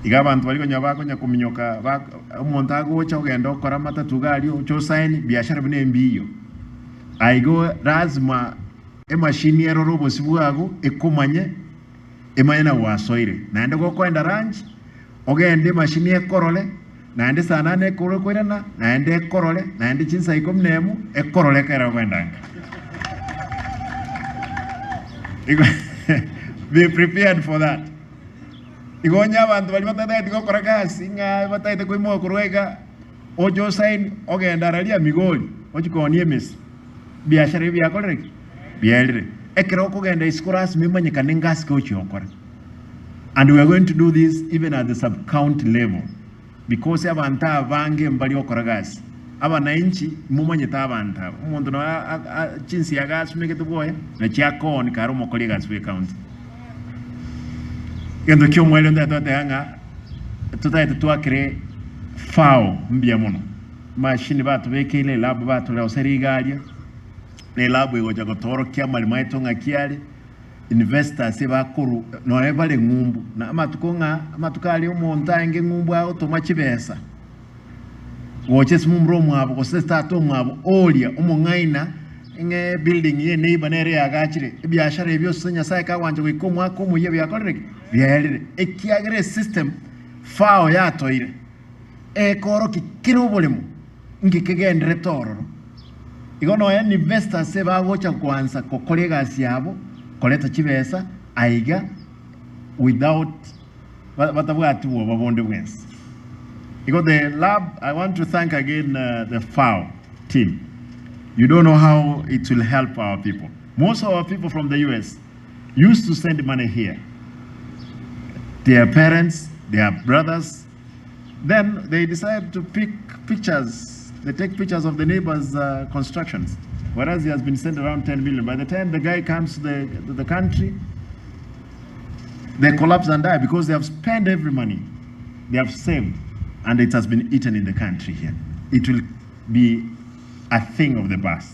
Iga abanto baria konya bakonya kominyoka omonto agocha ogenda okora amatatu iga aria oche osaini biashara buna embiyo. Aigo lazima emashini erore obosio bwago ekomanye emanye na gwasoire. Naende gokoenda lunch ogende emashini ekorore naende saa nane ekore koirana naende ekorore naende chinsa ikomi na emo ekorore ekero okoenda nka. Igo be prepared for that. Igo onye abanto baria batatageti gokora gasi ng'a batagete koimoka korwa iga, oche osaini ogende araria Migori ochie koonia emesi, biashara ebio biakorire ki? Biaerire. Ekero okogenda isiko lasima emanyekane ngasi ki ochia gokora. And we are going to do this even at the sub county level because abanto abange mbari gokora gasi. Abananchi momanyete abanto aba, omonto nabo chinsiaga asumegete bwoye nachio akooni kare omokori egasi bwe county. Egento ki'omoerio ntagete goteba ng'a totagete twakere FAO mbuya mono. Emashini batobekeire elab batoreosera iga aria, na elab egocha gotoorokia amaremo aito ng'aki are, investors ebakorwa nonya bare ng'umbu, na amatuko ng'a amatuko aria omonto aenge ng'umbu agotoma chibesa. Gocha ase momura omwabo gose ase tata omwabo oria omong'aina, ng'a ebuilding ye neighbour nere yaagachire, ebiashara ebio ase Nyasaye kagwancha goika omwaka omoyia biakorire ki? Biaerire. Ekiagera esystem FAO yatoire, ekoorokia kera oboremo nki kegenderete ororo. Igo nonya investors ebagocha koansa gokora egasi yabo, koreta chibesa aiga without batabwati bwoba bonde bwensi. Igo the lab, I want to thank again the FAO team. You don't know how it will help our people. Most of our people from the US used to send money here. Their parents, their brothers, then they decide to pick pictures. They take pictures of the neighbors' uh, constructions. Whereas he has been sent around 10 million. By the time the guy comes to the, to the country, They collapse and die because they have spent every money they have saved and it has been eaten in the country here. It will be a thing of the past.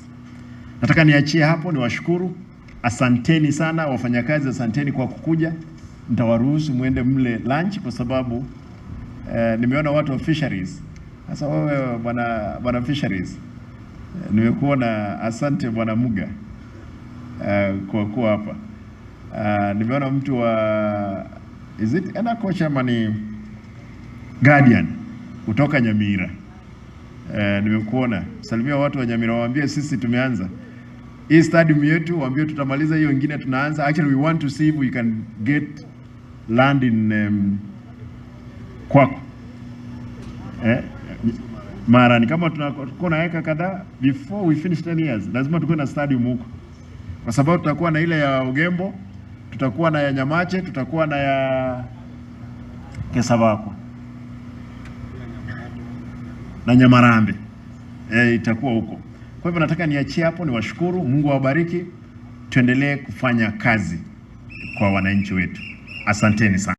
Nataka niachie hapo, niwashukuru. Asanteni sana wafanyakazi, asanteni kwa kukuja. Nitawaruhusu mwende mle lunch kwa sababu eh, nimeona watu wa fisheries. Sasa wewe bwana bwana fisheries, eh, nimekuona. Asante bwana Muga eh, kwa kuwa hapa. Uh, nimeona mtu wa is it Enacoch ama ni Guardian kutoka Nyamira. Uh, nimekuona. Salimia watu wa Nyamira, waambie sisi tumeanza hii stadium yetu, waambie tutamaliza hiyo ingine tunaanza. Actually we want to see if we can get land in um, kwako eh, Marani kama tunakuwa na eka kadhaa before we finish 10 years lazima tukuwe na stadium huko kwa sababu tutakuwa na ile ya Ogembo, tutakuwa na ya Nyamache, tutakuwa na ya Kesabakwa na Nyamarambe e, itakuwa huko. Kwa hivyo nataka niachie hapo, niwashukuru. Mungu awabariki, tuendelee kufanya kazi kwa wananchi wetu. Asanteni sana.